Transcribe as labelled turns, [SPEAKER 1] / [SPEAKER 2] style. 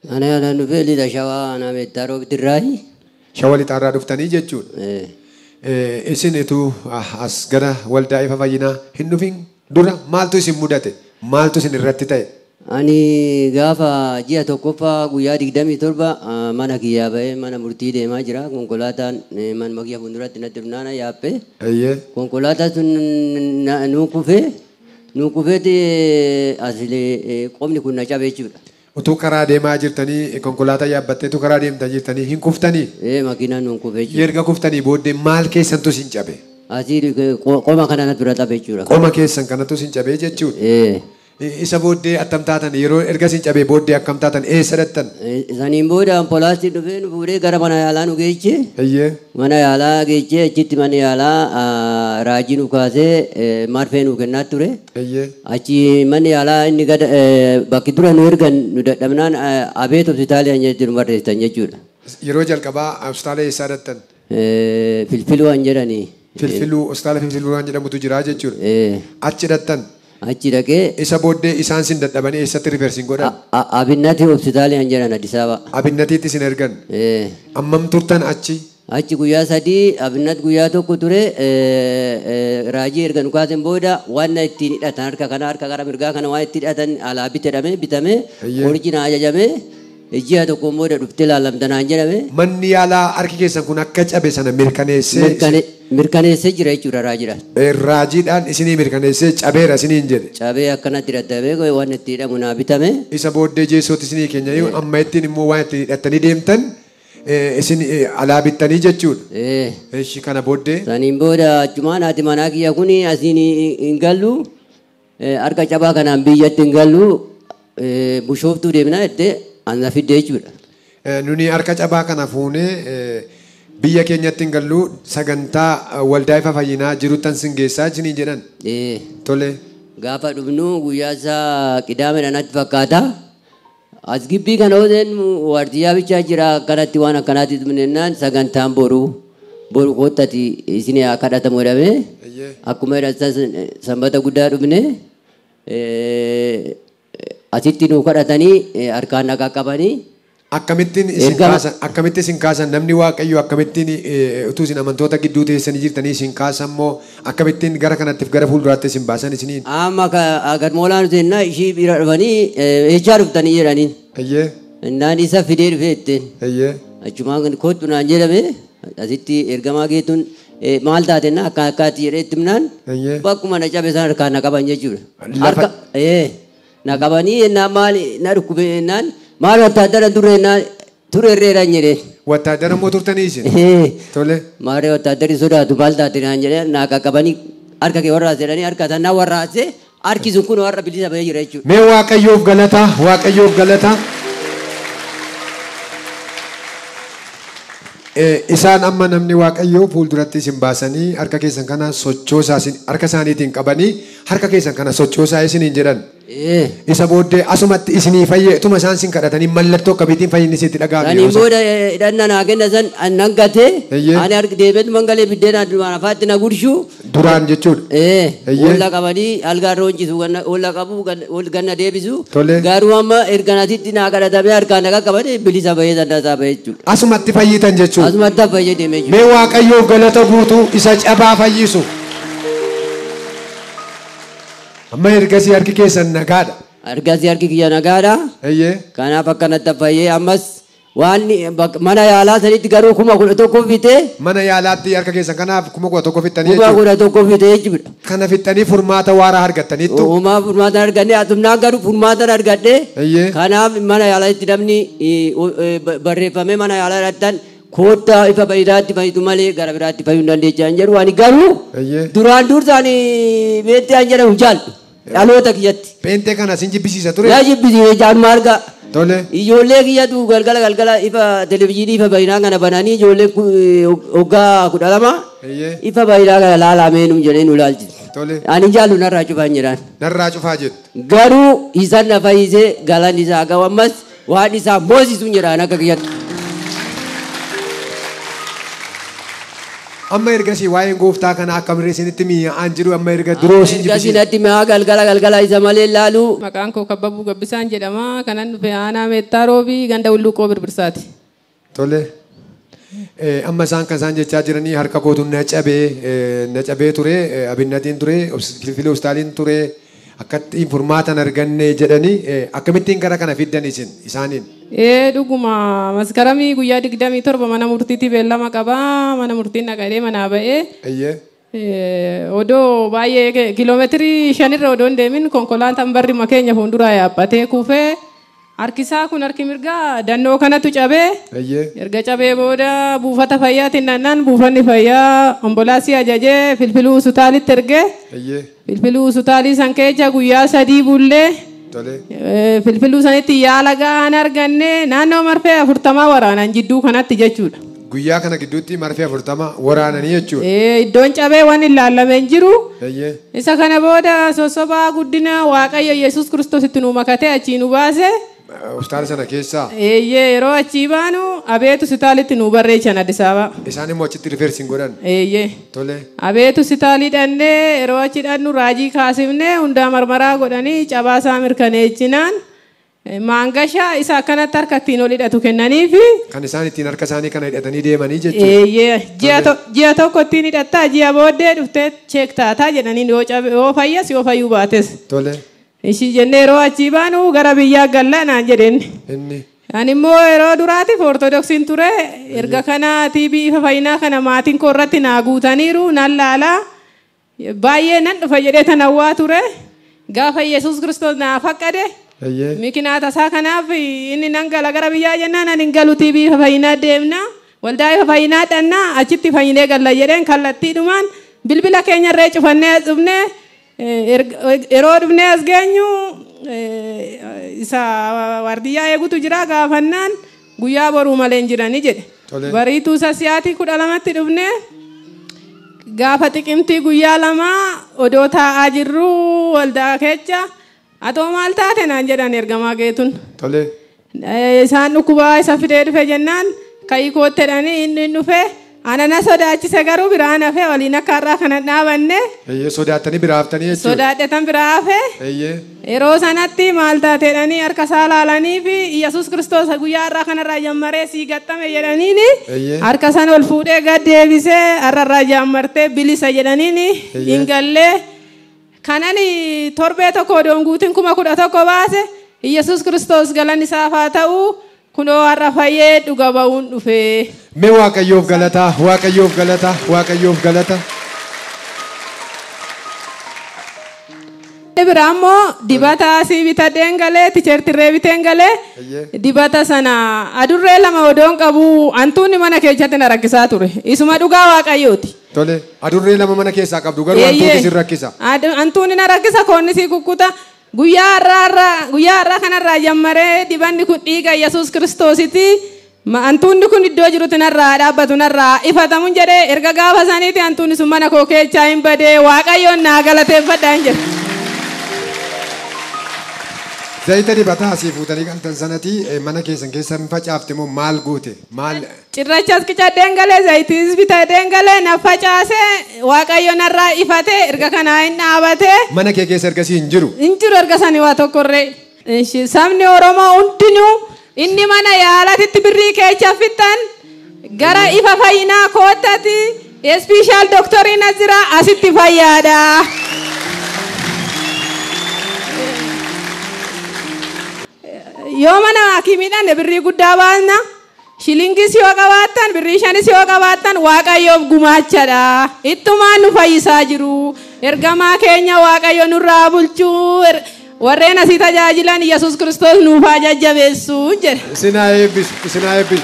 [SPEAKER 1] Ani anan dhufee lixa Shawaa aanaa Meettaa Roobtirraayi.
[SPEAKER 2] Shawaa lixaarraa dhuftanii jechuudha. Isin utuu as gara waldaa ifa fayyinaa hin dhufin dura maaltu isin mudate? Maaltu isin irratti ta'e?
[SPEAKER 1] Ani gaafa ji'a tokkoffaa guyyaa 27 mana kiyyaa ba'ee mana murtii deemaa jira. Konkolaataan manuma kiyya fuulduratti natti dhufnaan yaabbee. Konkolaataan sun nuu kufee nuu kufeeti asilee qomni kun na cabe jechuudha.
[SPEAKER 2] Utuu karaa deemaa jirtanii konkolaataa yaabbattee utuu karaa deemtaa jirtanii hin kuftanii?
[SPEAKER 1] Makiinaan nuun kufee jechuudha.
[SPEAKER 2] Erga kuftanii booddee maal keessantu isin cabe?
[SPEAKER 1] Asii qoma kana natti dura cabe jechuudha.
[SPEAKER 2] Qoma keessan kanatu isin cabe jechuudha. Isa booddee attam taatan yeroo erga isin cabee booddee akkam taatan eessa dhattan?
[SPEAKER 1] Saniin booda ambulaansii dhufee nu fuudhee gara mana yaalaa nu geeche. Mana yaalaa geechee achitti mana yaalaa raajii nu kaasee marfee nu kennaa ture. Achi manni yaalaa inni gada bakki dura nu ergan nu dadhabnaan abeet hospitaalii jedhu nu barreessitan jechuudha.
[SPEAKER 2] Yeroo jalqabaa hospitaala eessaa dhattan?
[SPEAKER 1] Filfiluu an jedhani.
[SPEAKER 2] Filfiluu hospitaala Filfiluu waan jedhamutu jira jechuudha. Achi dhattan?
[SPEAKER 1] Achi dhaqee.
[SPEAKER 2] Isa booddee isaan sin dadhabanii eessatti rifersiin godhan?
[SPEAKER 1] Abinnati hospitaalii an jedhan Addis Ababa.
[SPEAKER 2] Abinnatiitti sin ergan? Ammam turtan achi?
[SPEAKER 1] Achi guyyaa 3 Abinnat guyyaa 1 ture raajii erga nu kaasen booda waan ittiin hidhatan harka kana harka gara mirgaa kana waan ittiin hidhatan alaa bitedhame bitame qorichi na ajajame ji'a tokkoon booda dhuftee laalamtanaan jedhame.
[SPEAKER 2] Manni yaalaa harki keessan kun akka cabe sana mirkaneessee.
[SPEAKER 1] Mirkaneessee jira jechuudha raajiidhaan.
[SPEAKER 2] Raajiidhaan isinii mirkaneessee cabeera isiniin jedhe.
[SPEAKER 1] Cabee akkanatti hidhatamee waan itti hidhamu naa bitame.
[SPEAKER 2] Isa booddee jeessooti isinii keenya amma ittiin immoo waan itti hidhattanii deemtan isin alaa bittanii jechuudha. Eshi kana booddee.
[SPEAKER 1] Saniin booda achumaan haati manaa kiyya kun asiin hin gallu harka cabaa kanaan biyyatti hin gallu bushooftuu deemnaa jettee anna fidde jechuudha.
[SPEAKER 2] Nuni harka cabaa kana fuunee biyya keenyatti hin gallu sagantaa waldaa ifa fayyinaa jiruttan sin geessaa isiniin jedhan. Tole.
[SPEAKER 1] Gaafa dhufnu guyyaa isaa qidaamedha natti fakkaata. As gibbii kana hooteen waardiyyaa bichaa jira akkanatti waan akkanaatti dhufnennaan sagantaan boru boru koottati isin haa kadhatamu jedhame. Akkuma jedhan sanbata guddaa dhufne asitti nu kadhatanii harkaan nagaa qabanii.
[SPEAKER 2] Akkamittiin isin kaasan akkamitti isin kaasan namni Waaqayyo akkamittiin utuu isin amantoota gidduu teessanii jirtanii isin kaasan moo akkamittiin gara kanattiif gara fuulduraatti isin baasan isiniin?
[SPEAKER 1] Amma gadmoolaan seenna ishii bira dhufanii eechaa dhuftanii jedhaniin. Innaan isa fidee dhufee jetteen. Achumaan kottu naan jedhame asitti ergamaa geetuun maal taatenna akka akkaatti jedhee itti himnaan bakkuma na cabe sana harkaan na qaban jechuudha. Harka na qabanii ennaan maali na dhukkube ennaan maal wattaadara turerreedhaan jedheen.
[SPEAKER 2] Wattaadara immoo turtanii isin? Tole.
[SPEAKER 1] Maarree wattaaddarri sodaatu maal taate naan jedhee naa qaqqabanii harka kee warraase jedhanii harka sana warraase harki sun kun warra bilisa bahee jira jechuudha.
[SPEAKER 2] Mee Waaqayyoof galata Waaqayyoof galata. Isaan amma namni Waaqayyoo fuulduratti isin baasanii harka keessan kana sochoosaa harka isaaniitiin qabanii harka keessan kana sochoosaa isiniin jedhan. Isa booddee asumatti isinii fayyee utuma isaan sin kadhatanii mallattoo akkamiitiin fayyinni isitti dhaga'ame?
[SPEAKER 1] Saniin booda hidhanna naa kenna san nan gatee ani harka deebi'eetu mangalee biddeen duraan afaatti na gurshu.
[SPEAKER 2] Duraan jechuudha.
[SPEAKER 1] Oolla qabanii algaa irra honcisu oolla qabu ganna deebisu. Garuu amma erganatitti naa kadhatamee harkaan na qaqqabate bilisa bahee dandasaa bahee jechuudha.
[SPEAKER 2] Asumatti fayyitan jechuudha.
[SPEAKER 1] Asumatti fayyee deemee jechuudha.
[SPEAKER 2] Mee Waaqayyoof galata guutuu isa cabaa fayyisu. Amma ergasii harki keessan nagaadha.
[SPEAKER 1] Ergasii harki kiyya nagaadha. Kanaaf akkanatti fayyee ammas waan mana yaalaa sanitti garuu 11,000 fitee.
[SPEAKER 2] Mana yaalaatti harka keessan kanaaf 11,000 fixxanii jechuudha.
[SPEAKER 1] 11,000 fitee jechuudha.
[SPEAKER 2] Kana fixxanii furmaata waaraa argattaniittu.
[SPEAKER 1] Uumaa furmaata arganne atumnaan garuu furmaata argadhe. Kanaaf mana yaalaatti namni barreeffamee mana yaalaa irrattan koottaa ifa fayyidaatti fayyidu malee gara biraatti fayyuu hin dandeechaan jedhu ani garuu duraan dursaan beektee an jedhamu jaallu dhaloota kiyyatti.
[SPEAKER 2] Peentee kana sin jibbisiisa ture?
[SPEAKER 1] Yaa jibbisiise jaaluma argaa.
[SPEAKER 2] Tole.
[SPEAKER 1] Ijoollee kiyyatu galgala galgala ifa televizyiinii ifa baay'inaa kana bananii ijoollee waggaa 12 ifa baay'inaa kana laalamee nu jedhee nu ilaalchisu.
[SPEAKER 2] Tole.
[SPEAKER 1] Ani jaallu narraa cufaa hin jedhaan.
[SPEAKER 2] Narraa cufaa jettu.
[SPEAKER 1] Garuu isaan na fayyisee galanni isaa gahu ammas waan isaa moosisuun jedhaan akka kiyyatti.
[SPEAKER 2] Amma ergasii waa'een gooftaa kana akkamirree isinitti mi'aan jiru amma erga duroo isin
[SPEAKER 1] Ergasii jibbisiise. Natti mi'aa galgala galgala isa malee laalu.
[SPEAKER 3] Maqaan koo Kabbabuu Gabbisaan jedhama. Kanan dhufe aanaa Meettaa Roobii ganda Hulluuqoo Birbirsaati.
[SPEAKER 2] Tole. Amma isaan kan isaan jechaa jiranii harka kootu na cabee ture, abinnatiin ture, filfilii hospitaaliin ture, akkatti furmaatan arganne jedhanii akkamittiin gara kana fiddan isin isaaniin?
[SPEAKER 3] Dhuguma maskaramii guyyaa 27 mana murtiitti beellama qabaa. Mana murtiin naqadee manaa ba'ee. Odoo baay'ee kiiloomeetirii 5 irra odoo hin deemin konkolaataan barri keenya fuulduraa yaabbatee kufee harkisaa kun harki mirgaa dannoo kanatu cabee. Erga cabee booda buufata fayyaatiin naannaan buufanni fayyaa ambulaansii ajajee filfiluu hospitaalitti ergee. Filfiluu hospitaalii san keessa guyyaa 3 bullee. Filfiluu sanitti yaala gahaan arganne naannoo marfee 40 waraanan jidduu kanatti jechuudha.
[SPEAKER 2] Guyyaa kana gidduutti marfee 40 waraananii jechuudha.
[SPEAKER 3] Iddoon cabee waan hin laallamee hin jiru. Isa kana booda sossobaa guddina Waaqayyo Yesuus Kiristoositti nu makatee achii nu baase.
[SPEAKER 2] Hospitaala sana keessaa?
[SPEAKER 3] Yeroo achii baanu Abeet hospitaalitti nu barreechan Addis Ababa.
[SPEAKER 2] Isaan immoo achitti rifeersiin godhan? Tole.
[SPEAKER 3] Abeet hospitaalii dhannee yeroo achi dhannu raajii kaasifnee hundaa marmaraa godhanii cabaasaa mirkaneechinaan maangashaa isa akkanatti harka ittiin ol hidhatu kennaniifi.
[SPEAKER 2] Kan isaan ittiin harka isaanii kana hidhatanii deemanii jechuudha.
[SPEAKER 3] Ji'a tokko ittiin hidhattaa ji'a booddee dhuftee cheek taataa jedhanii yoo fayyas yoo fayyuu baates.
[SPEAKER 2] Tole.
[SPEAKER 3] Ishii jennee yeroo achii baanu gara biyyaa galla naan jedheen. Ani immoo yeroo duraatiif ortodoksiin ture. Erga kana TV ifa fayyinaa kana maatiin koo irratti naa guutaniiru nan laalaa. Baay'ee nan dhufa jedhee tan hawwaa ture. Gaafa Yesuus Kiristoos naa faqqade. Mikinaata isaa kanaaf inni nan gala gara biyyaa jennaan ani hin galu TV ifa fayyinaa deemna. Waldaa ifa fayyinaa dhannaa achitti fayyinee galla jedheen kallattiidhumaan bilbila keenyarree cufannee dhufnee. Yeroo dhufnee as geenyu isa waardiyyaa eegutu jira gaafannaan guyyaa boruu malee hin jiranii jedhe. Bariituu isa sa'aatii 12tti dhufnee gaafa xiqimtii guyyaa 2 odoo taa'aa jirru waldaa keessa atoo maal taate naan jedhan ergamaa geetun. Isaan dhukkubaa isa fidee dhufe jennaan ka'ii koottedhanii inni dhufe. Anana sodaachise garuu biraan hafe waliin akka har'aa kana dhaabanne.
[SPEAKER 2] Sodaattanii biraa haftanii jechuudha.
[SPEAKER 3] Sodaadhetan biraa hafe. Yeroo sanatti maal taateedhanii harka isaa laalanii fi Yesuus Kiristoos guyyaa har'aa kanarraa jammaree sii gaxxame jedhaniini harka sana ol fuudhee gad deebisee har'arraa jammartee bilisa jedhaniini hin gallee. Kanan torbee tokko odoon guutiin 11,000 baase Yesuus Kiristoos galanni isaaf haa ta'u. Kunoo har'a fayyee dhuga ba'uun dhufe.
[SPEAKER 2] Mee Waaqayyoof galata, Waaqayyoof galata, Waaqayyoof galata.
[SPEAKER 3] Biraa immoo dibata asii bitadheen galee, ticheertirree biteen galee, dibata sana adurree 2 odoon qabu hantuunni mana keessatti na rakkisaa ture. Isuma dhugaa Waaqayyooti.
[SPEAKER 2] Tole, adurree 2 mana keessaa qabdu garuu hantuunni si rakkisa.
[SPEAKER 3] Hantuunni na rakkisa koonni si kukkuta. Guyyaa har'aa kanarraa jammaree dibanni kun dhiiga Yesuus Kiristoositti hantuunni kun iddoo jirutti narraa dhaabbatu narraa ifatamuun jedhee erga gaafa saniiti hantuunni sun mana koo keessaa hin badee Waaqayyoon naa galateeffadha hin jedhe.
[SPEAKER 2] Zayita dibataa asii fuutanii galtan sanatti mana keessan keessa hin facaafte moo maal goote? Maal?
[SPEAKER 3] Cirrachas qicadheen galee zayitiis bitadheen galee na facaase Waaqayyo narraa ifate erga kanaa hin dhaabate.
[SPEAKER 2] Mana kee keessa ergasii hin jiru?
[SPEAKER 3] Hin jiru erga sanii waa tokkorree. Sabni Oromoo hundinuu inni mana yaalatitti birrii keessa fixan gara ifa fayyinaa koottati ispeeshaal dooktoriin as jira asitti fayyaadha. Yoo mana hakimiidhaan birrii guddaa baasna shilingis yoo qabaattan birrii 5 yoo qabaattan Waaqayyoof gumaachadha. Ittumaan nu fayyisaa jiru. Ergamaa keenya Waaqayyo nurraa bulchuu warreen asii tajaajilan Yesuus Kiristoos nuuf haa jajjabeessu jedhe.
[SPEAKER 2] Isin haa eebbisu, isin haa eebbisu.